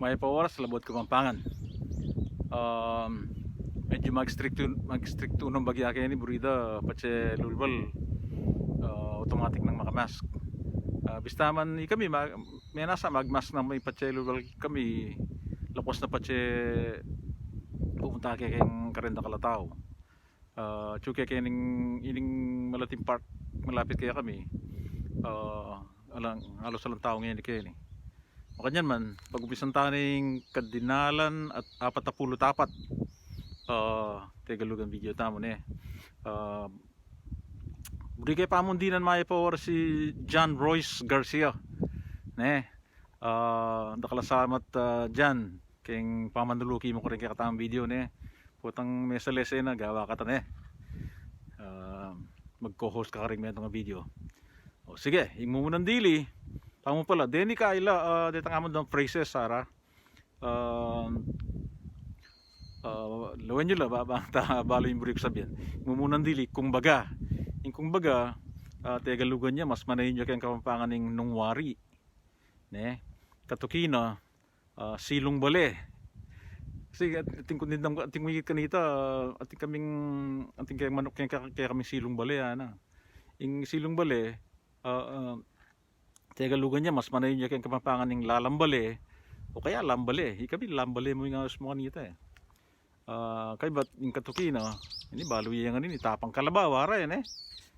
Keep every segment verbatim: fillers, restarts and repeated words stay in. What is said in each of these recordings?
Mayap a oras, Labuad Kapampangan. Um, medyo mag-stricto, mag-stricto nung bagya keni, buri da patse lulwal, uh, automatic nang maka-mask. Uh, bista man ikami, ma-, menasa mag-mask na, may patse lulwal kami, lapus na patse pupunta ke keng kareng dakal a tau. Ah, atsu ke kening, ining malating park malapit kekami, ah, alang, halos alang tau ngeni keni. Makanyan man, pag-umpisan ta ning kadinalan at apat a pulu't apat. Ah, Tegalugan video tamu, ne. Ah, buri ke pamundinan mayap a oras, si John Royce Garcia, ne. Ah, dakal a salamat, ah, John, keng pamanaluki mu karing kekatamung video, ne. Potang mesalese na, gawa ka ta, ne. Ah, mag-co-host ka karing metung a video. O, sige, ing mumunang dili, pamu pala, deni kaila, ah, detang amun dang phrases, ara. Ah, ah, lawen yu la, ba, ba, ta, balu ing buri kung sabian. Ing mumunang dili, kumbaga. Ing kumbaga, ah, Tegalugan ya, mas manayun ya keng Kapampangan ing nung wari, ne. Katuki na, ah, silung bale. Kasi at-, atin ku nindam, atin ku ikit kanita, ah, atin kaming, atin keng manuk, keng, keng, keng kaming silung bale, ana. Ing silung bale, ah, ah, Tegalugan ya, mas manayun ya keng Kapampangan ing lalam bale, o kaya lambale. Ikami, lambale mu ing ayus mu kanita, e. Ah, kaybat ing katuki na, ini balu ye ngan ini, tapang kalabaw, ara yan, e.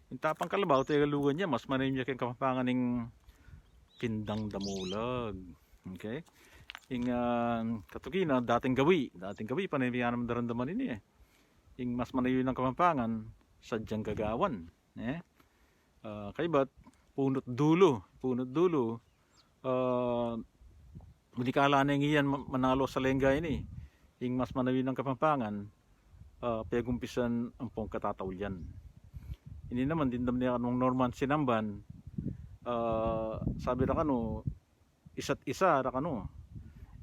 Ing tapang kalabaw, Tegalugan ya, mas manayun ya keng Kapampangan ing pindang damulag. Okay? Ing, ah, katuki na, dating gawi. Dating gawi, pane mi ya naman daramdaman ini, e. Ing mas manayun a Kapampangan, sadyang gagawan, e. Ah, kaybat, punu't dulu, punu't dulu. Ah, bunikala ne ngan iyan ma-, manalu sa lengga ini. Ing mas manayun a Kapampangan, ah, pegumpisan ampong katataulian. Ini naman, dimdam ne kanung Norman Sinamban, ah, sabi ra kanu, isa't isa, ra kanu.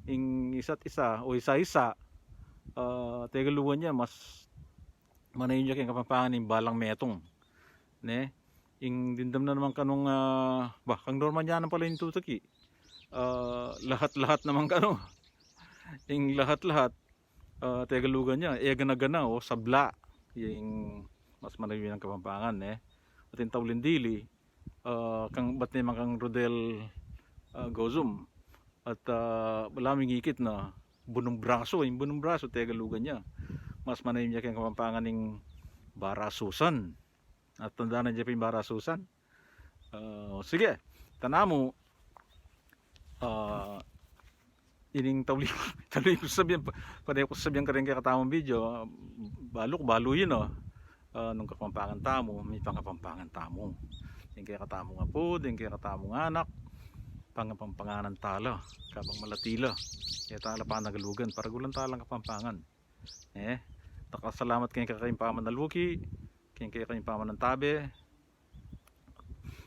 Ing isa't isa, o isa-isa, ah, Tegalugan ya, mas manayun ya keng Kapampangan ing balang metung, ne? Ing dimdam na naman kanung, ah, ba, kang Norman ya naman pala ing tutuki. Ah, lahat-lahat naman kanu. Ing lahat-lahat, ah, Tegalugan ya, e gana-gana o sabla. Ing mas manayun a Kapampangan, ne? Atin tauling dili, ah, kang, bat ne man kang Rodel, ah, Gozum. At, ah, balamu ing ikit na bunung brasu, ing bunung brasu, Tegalugan ya. Mas manayun ya keng Kapampangan ing barasusan. At tandaan na ya pa ing barasusan. Ah, sige, tana mu, ah, ining tauli, tauli ku sabian, pa-, pane ku sabian karing kekatamung video, ah, balu ku, balu yu na, ah, nung Kapampangan tamu, mipangapampangan tamu. Ing kekatamung apu, ing kekatamung anak, pangapampanganan tala, kabang malati la. Kaya tala panagalugan, paragulan talang Kapampangan. E, dakal a salamat keng kekayung pamanaluki, keng kekayung pamanantabe.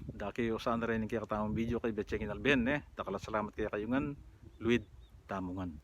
Dake yu sana reng kekatamung video kay Betseng Inalben, e. Dakal a salamat kekayu ngan, luid tamu ngan.